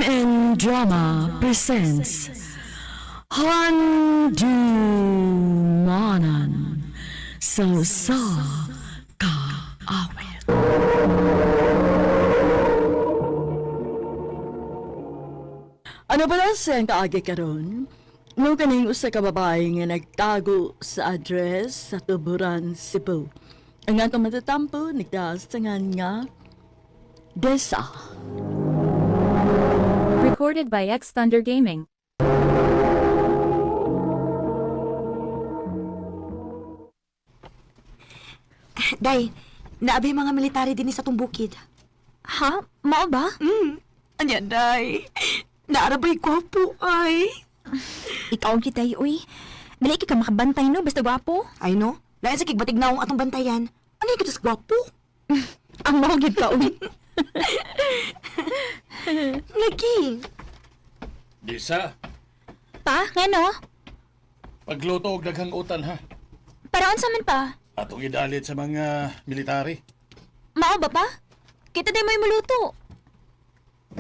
MN Drama presents Handumanan sa sa Kaawit. Ano ba na siyang kaagi karon? Nung kaning usa ka babae nga nagtago sa address sa Tuburan, Cebu. Ang atong matatampo nagtaas sa ngan nga Desa. Recorded by X Thunder Gaming. Day, naabi mga military din sa tong bukid. Ha? Mao ba? Anya, Day. Naarabay gwapo, ay. Ikaw ang kitay, uy. Dali ka makabantay, no? Basta gwapo. Ay, no? Lain sa kigbatig naong atong bantayan. Ano yung kitas gwapo? Ang mao gid ka, uy. Lagi. Lisa, Pa, ngano? pagluto og daghang utan ha. Para unsa man pa? Atong idalit sa mga military. Mao ba pa? Kita day mo'y muluto.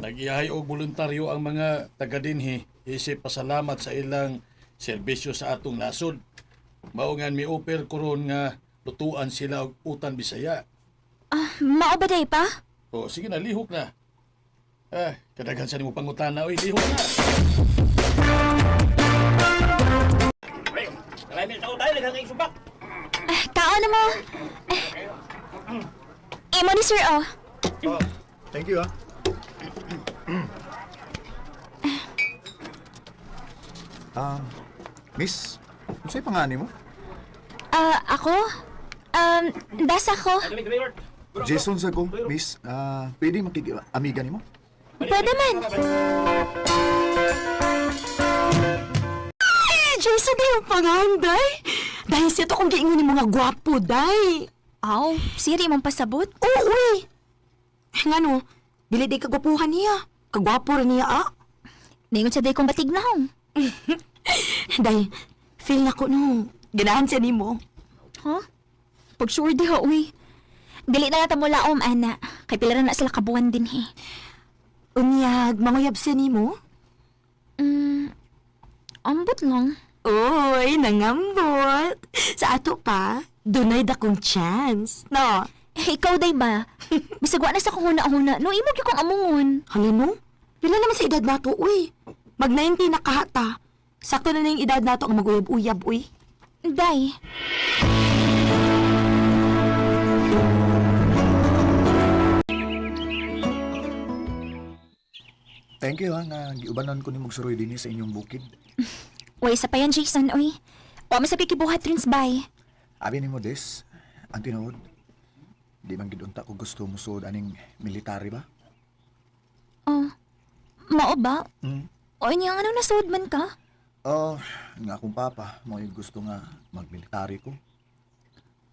Nagiyahay og voluntaryo ang mga taga dinhi isip pasalamat sa ilang serbisyo sa atong nasod. Mao nga mi-offer karon nga lutuan sila og utan Bisaya. Ah, mao ba day pa? O sige na, lihok na. Ah, kadaghan sa nimo pangutana oy, lihok na. Ah, kaon na mo. Ah, imo ni sir, oh. Thank you, ah. Ah, miss, unsay pangani mo? Ah, ako? Das ako. Jason sa ko, miss. Ah, pwede makig-amiga nimo? Pwede man. Ay, Jason, day ang pangalan, Day. Dahil siya to kung giingon ni mga gwapo, Day. Aw, siri mong pasabot. Oo, uy. Ngano, dili day kagwapuhan niya. Kagwapo rin niya, ah. Ningon sa day kong batig na hong. Day, feel na ko, no. Ganahan siya nimo. Huh? Pag sure di ho, uy. Dili na nata mo laom, ana. Kay pila na sila kabuan din, he. Unyag, manguyab siya nimo. Ambot lang. Uy, nangambot. Sa ato pa, dunay dakong chance. No? Eh, ikaw day ba? Bisag wa na sa kong huna-huna. No, imo gyud kong amungon. Hala no? Pila naman sa edad nato, uy. Mag 19 na kahata. Sakto na na yung edad nato ang maguyab-uyab, uy. Day. Thank you, ha, nga giubanan ko nimo suroy dinhi sa inyong bukid. Uy, sa pa yan, Jason, uy. Wa man sa pikibuhat rin bay. Abi nimo des, ang tinuod. Di man gid unta ko gusto musuod aning military ba? Oh, mao ba? Mm. Oy, niya nga nang nasuod man ka? Oh, nga akong papa, mo gusto nga magmilitary ko.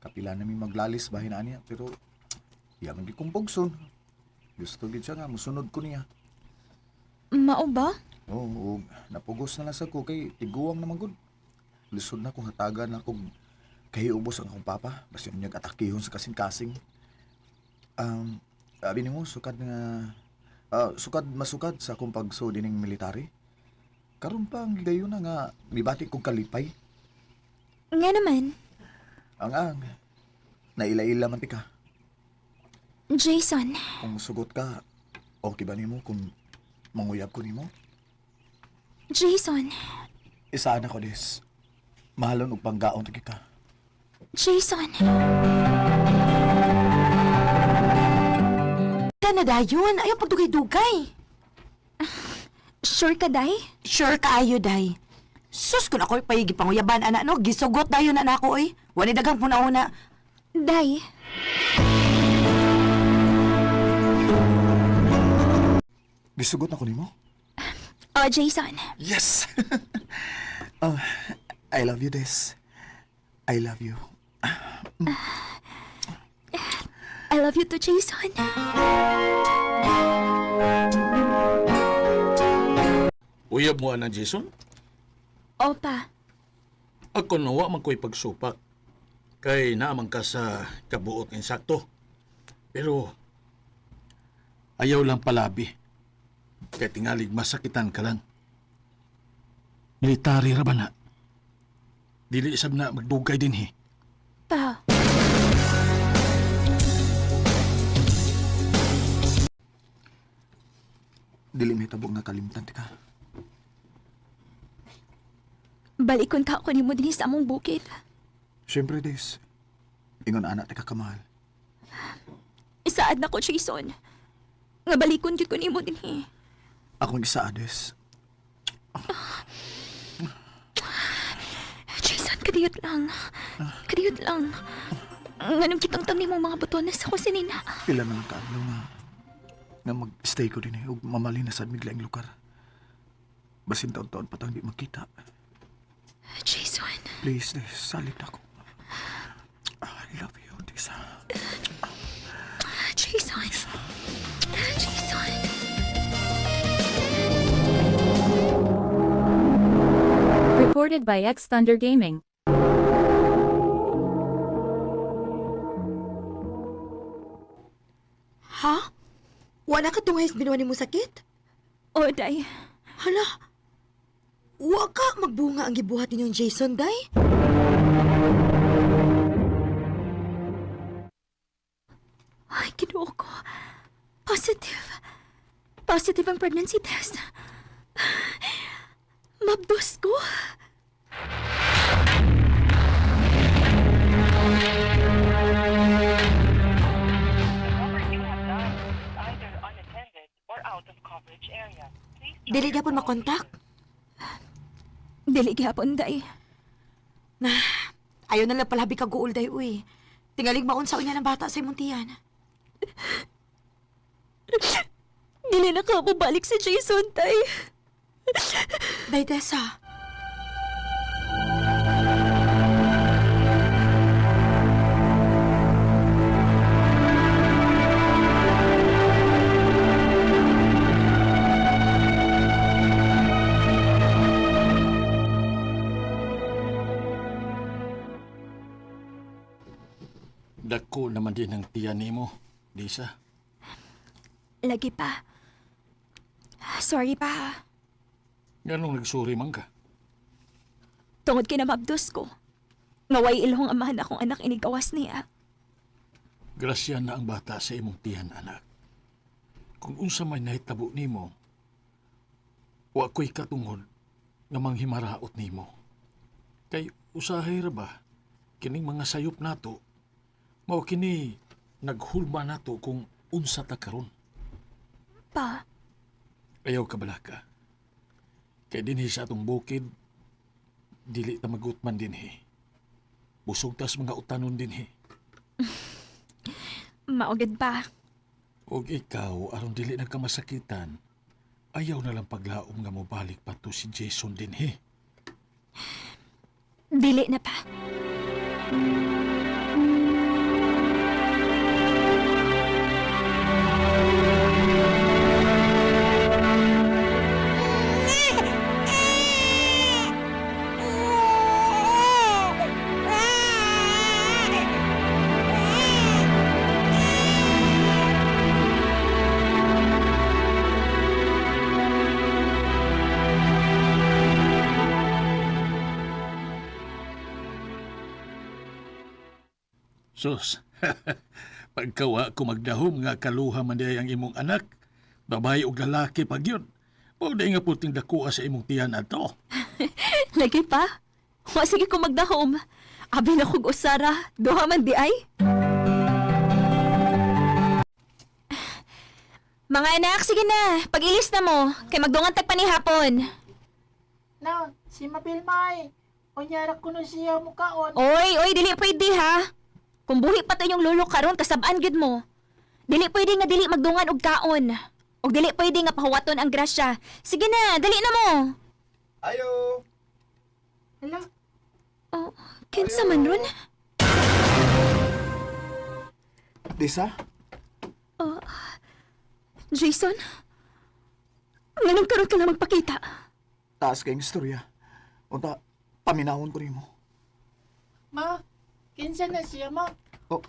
Kapila nami maglalis bahin niya, pero iya man gid kong pugson. Gusto gid siya nga musunod ko niya. Mao ba? Oo, og napugos na lang sa ko kay tiguang naman gud. Lisod na kung hatagan na kung kahiubos ang akong papa, basta niya atakihon sa kasing-kasing. Abi nimo sukad nga sukad masukad sa akong pagsuod ining military. Karon pa ang gigayon na nga mibati kog kalipay. Nga naman. Ang naila-ila man ti ka. Jason, Kung musugot ka, okay ba nimo kung manguyab ko nimo? Jason, Isaan ako des. Mahalon og panggaon tagi ka. Jason. Na dayon, ayaw pagdugay-dugay. Sure ka, Day? Sure kaayo, Day. Sus, kung ako'y paigi panguyaban, anak, no? Gisugot dayon na nako, oy. Wala dagang puna-una. Day. Gisugot na ko nimo? Oh, Jason. Yes! Oh, I love you, Des. I love you. I love you too, Jason. Uyab mo ana Jason? Opa. Ako nawa man ko'y pagsupak. Kay naamang ka sa kabuot ng sakto. Pero ayaw lang palabi. Kay tingalig masakitan ka lang. Military ra ba na? Dili isab na magdugay dinhi. Pa, Dili mahitabo nga kalimtan tika. balikon ka ako nimo dinhi sa among bukid. Siyempre, Des. Ingon anak tika kamahal. Isaad na ko, Jason. Nga balikon gyud ko nimo dinhi. Akong isa, Des. Jason, kadiyot lang. Kadiyot lang. Nganong kitang tang nimo mga botones ako sinina. Pila na lang kaadlaw nga nga mag-stay ko din eh, ug mamali na sad miglaing lugar. Basin taon-taon pa tang di magkita. Jason, Please, Des, salig na ako. I love you, Des. Jason. Jason. Recorded by X Thunder Gaming. Ha? Wala ka tungay sa binuan mo sakit? O, day. Hala, wa ka magbunga ang gibuhat ninyong Jason, day? Ay, Ginoo ko. Positive. Positive ang pregnancy test. Mabdos ko. Number you have dialed is either unattended or out of coverage area. Please try Dili your gyapon call makontak. Dili gyapon, day. Ayaw na lang palabi ka guol, day, uy. Tingalig maunsa unya ng bata sa imong tiyan. Dili na ka balik si Jason, day. Day, Tessa. Dako naman din ang tiyan nimo, Lisa. Lagi pa. Sorry pa. Ganong nagsuri man ka. Tungod kay na mabdos ko. Ngaway ilhong amahan akong anak inigawas niya. Grasya na ang bata sa imong tiyan, anak. Kung unsa may nahitabo nimo, wa ko'y katungod nga manghimaraot nimo. Kay usahay ra ba kining mga sayop nato, mao kini naghulma nato kung unsa ta karon. Pa, Ayaw ka balaka. Kay dinhi sa atong bukid, dili ta magutman dinhi. Busog tas mga utanon dinhi. maugad pa. Og ikaw, aron dili na ka masakitan, ayaw na lang paglaom nga mobalik pa to si Jason dinhi. Dili na pa. Sus, pagkawa ko magdahom nga kaluha man diay ang imong anak, babae og lalaki pag yun. Mao day nga puting dakuha sa imong tiyan ato. Lagi pa. Wa sige ko magdahom. Abi na kog usara. Duha man di ay. Mga anak, sige na. Pag-ilis na mo. Kay magdungan tag panihapon. Na, si Mapilmay. Unyara kuno siya mukaon. Oy, oy, dili pwede ha. Kung buhi pa to inyong lolo karon, kasabaan gyud mo. Dili pwede nga dili magdungan og kaon. Og dili pwede nga pahuwaton ang grasya. Sige na, dali na mo. Ayo! Hala, Oh, kinsa man ron? Desa? Jason? Nganong karon ka na magpakita? Taas kayong istorya. Unta, paminawon ko nimo. ma, kinsa na siya ma? Oh.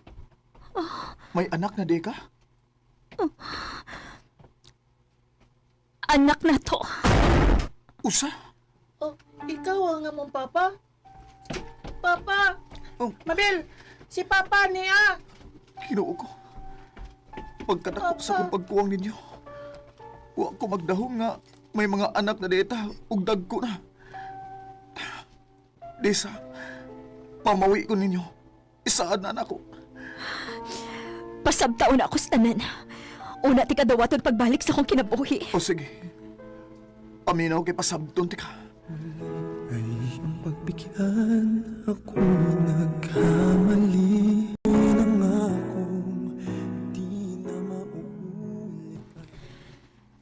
May anak na di ka? Anak na to. Usa? Oh, ikaw ang among papa? Papa! Oh. Mabel, si papa niya! Ginoo ko. Pagkadako sa akong pagkuwang ninyo, wa ko magdahom nga may mga anak na dita ug dagko na. Disa, pamawi ko ninyo. Isaad na nako. Pasabtaon na ako sa tanan. Una ti kadawaton pagbalik sa akong kinabuhi. O sige. Paminaw kay pasabton ti ka. Ay iyong pagbigyan ako'y nagkamali. Nangakong di na mauulit.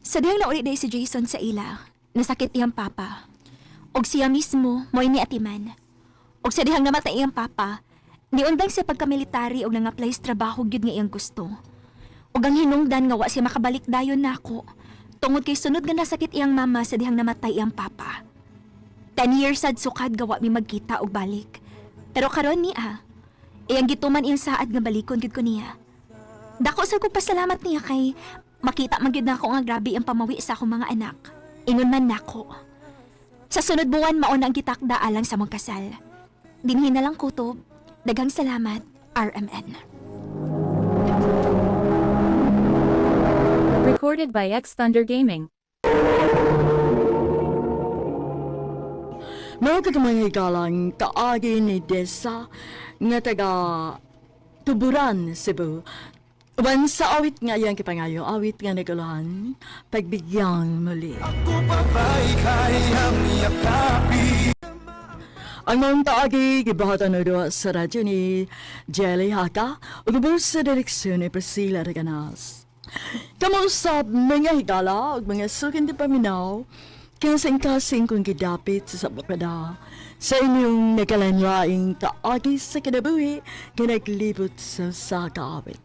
Sa dihang nauli day si Jason sa ila, nasakit iyang papa. Og siya mismo, mo'y ni atiman. Og sa dihang namatay iyang papa, niundang siya pagkamilitary og nang-apply sa trabaho gyud nga iyang gusto. Og ang hinungdan nga wa siya makabalik dayon nako, tungod kay sunod nga nasakit iyang mama sa dihang namatay iyang papa. 10 years sad sukad gawa mi magkita og balik. Pero karon niya, iyang gituman iyang saad nga balikon gyud ko niya. Dako sa kong pasalamat niya kay makita man gyud nako nga grabe ang pamawi sa akong mga anak. Ingon man nako. Sa sunod buwan mao na ang gitakda alang sa mong kasal. Dinhi na lang kutob. Daghang salamat, RMN. Recorded by X Thunder Gaming. Mao ka mga higalang kaagi ni Desa nga taga Tuburan, Cebu. Uban sa awit nga iyang kipangayo, awit nga naguluhan, pagbigyang muli. Ang mga kaagi, gibahatan na doon sa radyo ni Jelly Haka, ug sa direksyon ni Priscilla Reganas. Kamausap mga higala ug mga sukin di paminaw, kasing-kasing kung gidapit sa sabakada sa inyong nagalanlaing kaagi sa kinabuhi nga naglibot sa sakaawit.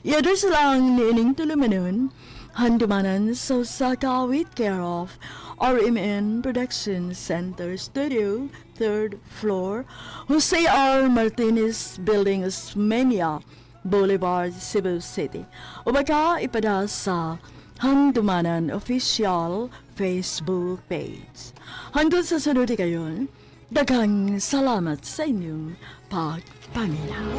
I-address lang ni ining tulumanon, handumanan sa Sakawit, care of RMN Production Center Studio, 3rd floor, Jose R. Martinez Building, Osmeña Boulevard, Cebu City. O baka ipada sa Handumanan Official Facebook page. Hanggang sa sunod kayon, daghang salamat sa inyong pagpaminaw.